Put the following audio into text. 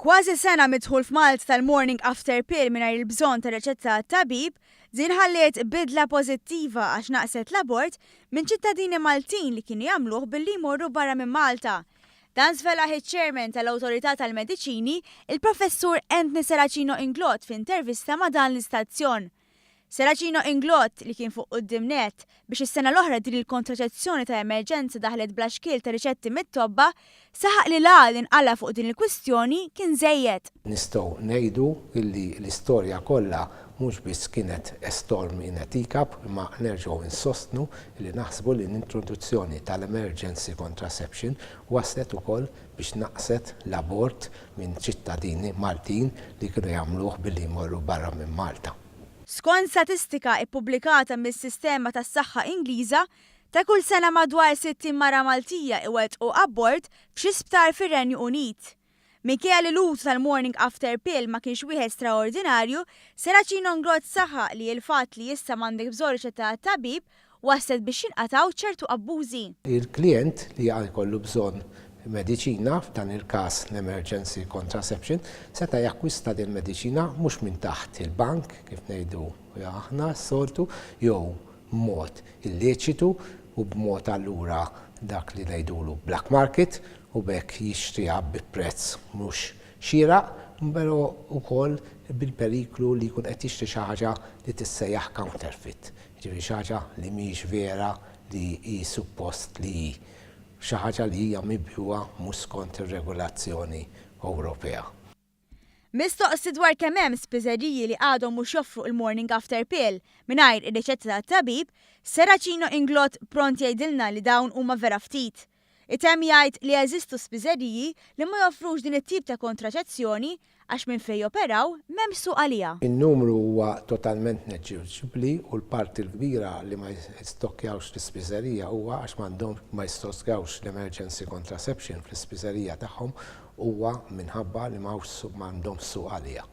Kważi sena mid-dħul f'Malta tal-morning after pill mingħajr il-bżonn ta' riċetta tat-tabib, din ħalliet bidla pożittiva għax naqset l-abort minn ċittadini Maltin li kienu jagħmluh billi jmorru barra minn Malta. Dan żvelah iċ-Chairman tal-Awtorità tal-Mediċini, il-Professur Anthony Serracino Inglott f'intervista ma' dan l-istazzjon. Serracino Inglott, li kien fuq quddiem nett biex is-sena l-oħra din il-kontraċezzjoni ta' emerġenza daħlet bla xkiel ta' riċetti mit-tobba, saħaq li l-għagħa li nqala' fuq din il-kwistjoni kien żejjed. Nistgħu ngħidu li l-istorja kollha mhux biss kienet a storm in a teacup imma nerġgħu nsostnu li naħsbu li l-introduzzjoni tal-emergency contraception wasslet ukoll biex naqset l-abort minn ċittadini Maltin li kienu jagħmluh billi jmorru barra minn Malta. Skont statistika ippubblikata mis-sistema tas-saħħa Ingliża, ta' kull sena madwar 60 mara Maltija iwettqu abort f'xi sptar fir-Renju Unit. Minkejja li l-użu tal-morning after pill ma kienx wieħed straordinarju, Serracino Ngrott saħaq li l-fatt li issa m'għandek bżonn riċetta tat-tabib wasslet biex jinqatgħu ċertu abbużi. Il-klijent li jkollu bżonn mediċina, f'dan il-każ l-emergency contraception, seta' jakkwista din il-mediċina mhux minn taħt il-bank, kif ngħidu aħna s-soltu, jew b'mod illeċitu u b'mod allura dak li ngħidulu black market u b'hekk jixtriha bi prezz mhux xieraq, però wkoll bil-periklu li jkun qed jixtri xi ħaġa li tissejjaħ counterfeit. Jiġifieri xi ħaġa li mhijiex vera li hi suppost li hi. Xi ħaġa li hija mibjugħa mhux skont ir-regolazzjoni Ewropea. Mistoqsi dwar kemm hemm spiżeriji li għadhom mhux joffru il-morning after pill mingħajr ir-riċetta tat-tabib, Serracino Inglott pront jgħidilna li dawn huma vera ftit. Itemm jgħid li jeżistu spiżeriji li ma joffrux din it-tip ta' kontraċezzjoni għax minn fejn joperaw m'hemmx suq għaliha. In-numru huwa totalment neġġiġibbli u l-parti l-kbira li ma jistokkjawx l-ispiżerija huwa għax m'għandhomx ma jistoskjawx l-emergency contraception fl-ispiżerija tagħhom huwa minħabba li m'hawnx m'għandhomx suq għaliha.